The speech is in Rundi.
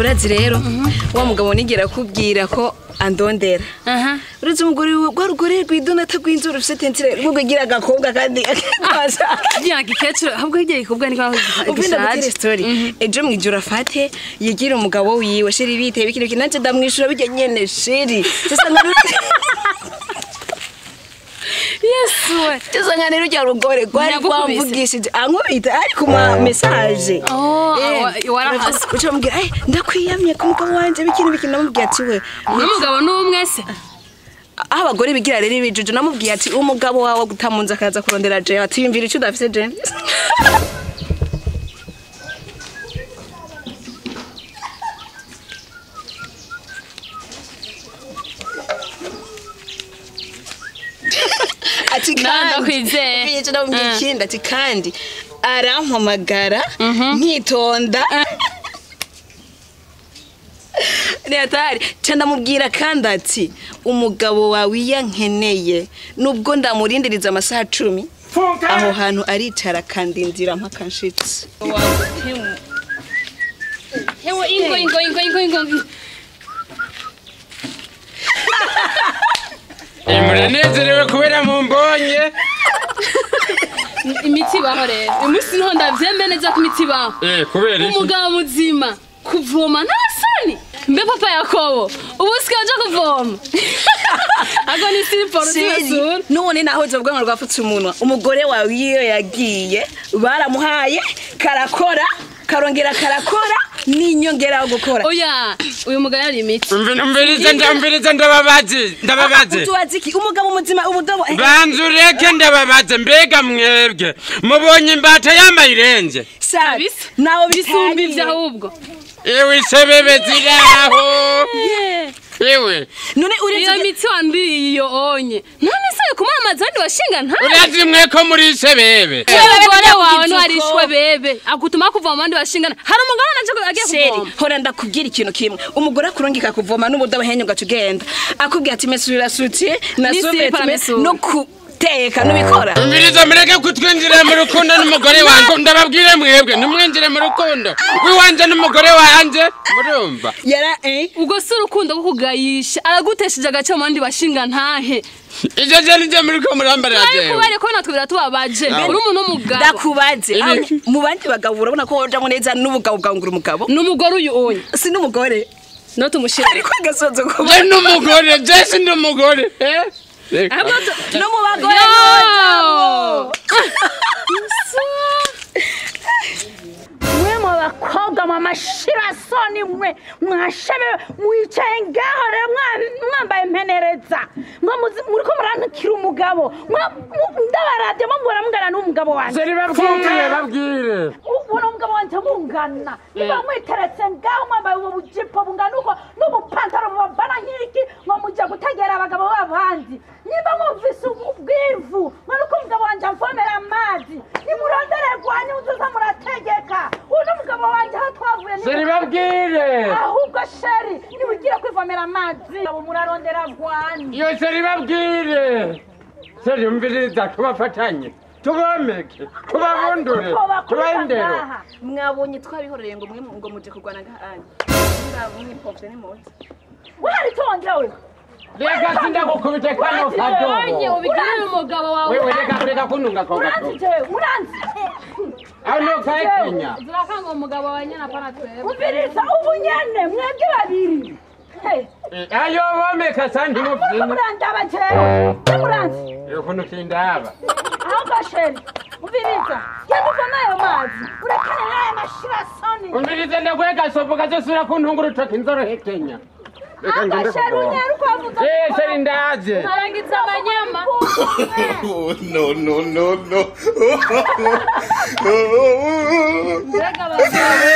Urazi rero wa mugabo nigera kubwira ko andondera. Urazi umugore rwa rugore rwidonata rw'inzu rufite tentire rwugira agakobwa kandi akaza. Ya gikecuru ahubwo higiye gikobwa niko Ubinda gutera story. Ejo mwijura afate yigira umugabo wiwe sheri bite bikiri kinanje ndamwishura bijya nyene sheri. Sasa nka Yesu we. Sasa nka rero rya rugore rwari rwamvugishije ankubita ari ku ma message. Oh, warahase. Uca mubwira ndakwiyamye ku mugabo wanje bikiri bikiri namubwiye ati we. N'umugabo n'umwe se. Aho abagore bigira rero ibijuju namubwiye ati umugabo wawe gutamunza akaza kurondera je ati yumvira ico udafise je. Ati kandi ndamubwiye ikindi ati kandi arampamagara nkitonda. Ni ndamubwira kandi ati umugabo wawe yankeneye nubwo ndamurindiriza amasaha 10 aho hantu aricara kandindira mpaka nshitse. Hewe ingo ingo ingo ingo ingo. Muranezerewe kubera mumbonye. Imiti baho rero. Umunsi niho ndavyembe neza ko imiti baho. Kubera iki? Umugabo muzima kuvoma nta soni. Mbe papa Yakobo ubu sikaje kuvoma. Ago ni siporo zibasura. None naho uzovuga ngo rwafutse umunwa. Umugore wawe iyo yagiye baramuhaye karakora karongera karakora ninyongera aho gukora. Oya uyu mugabo yari imiti. Umviriza ndababaze ndababaze. Utubaze iki umugabo muzima ubudobo. Banzureke ndababaze mbega mwebwe mubonye imbata yamayirenze. Sabisa nawo bisumba ivyo ahubwo. Ewe sebebe ziraho. Ewe. None uri iyo miti wambiriye iyo onye. None se kumamaza ndi washinga nta. Urazi mwe ko muri sebebe. Umugore wawe nwarishwe bebe. Agutuma kuvoma ndi washinga. Hari umugabo nanje agiye kuvoma. Hora ndakubwira ikintu kimwe. Umugore akurungika kuvoma n'ubudobo henye ugacugenda. Akubwira ati mesura sutie na sope no ku teka nubikora. Umviriza mureke kutwinjira mu rukundo n'umugore wanje ndababwire mwebwe nimwinjire mu rukundo wiwanje n'umugore wanje murumva. Yara ubwo si urukundo rwo kugayisha aragutesheje agace mu bandi bashinga ntahe. Ije je nije muri ko murambara je. Kubera ko natwe biratubabaje uri umuntu w'umugabo. Ndakubaze mu bandi bagabo urabona ko wojamo neza n'ubugabo bwangura umugabo. N'umugore uyu onye. Si n'umugore. No tumushira. Ariko agasozo kuba. Je n'umugore je si n'umugore. No mu bagore nojamo. Mwe mu bakobwa mama shirasoni mwe mwashebe mwicaye ngaho rero mwambaye impenereza muriko murantukira umugabo ndabarabye mubona mungana n'umugabo wanje. Seri babwire babwire. Ubona umugabo wanje mungana niba mwiteretse ngaho mwambaye ubu bujipo bungana uko n'ubupantaro bubabana nk'iki ngo mujya gutegera abagabo b'abandi. Niba mwumvise ubwivu mwanuko umugabo wanje amvomera amazi nimurondere rwanyu muzoza murategeka. Uno mugabo wanje aho twavuye ni Seri babwire. Ahubwo sheri niwigira kwivomera amazi abo murarondera rwanyu. Iyo seri babwire. Seri umviriza tubafatanye tubomeke tubabundure tubendere. Mwabonye twabihoreye ngo mwe ngo muje kurwana ngahanye. Ndabumwe ni muze. Wari tongewe. Reka sindakukubita kano kadobo. Onye ubigirire umugabo wawe. Wewe reka reka kununga ko gato. Uranzi jewe uranzi. Ano kayikenya. Zirakanga umugabo wawe nyana pana twebwe. Umviriza ubu nyene mwebwe babiri. Ayo bomeka sandi muvina. Murandaba jewe. Muranzi. Yo kuno kindaba. Ahubwo sheri umviriza genda uvome ayo mazi urekane n'aya mashirasoni. Umviriza ndakweka sopo kazosubira kuntungura urutoki nzorohekenya. Ahubwo sheri unyaruka wavuze. Sheri ndaje. Arangiza amanyama. No no no no. Mbega abagabo.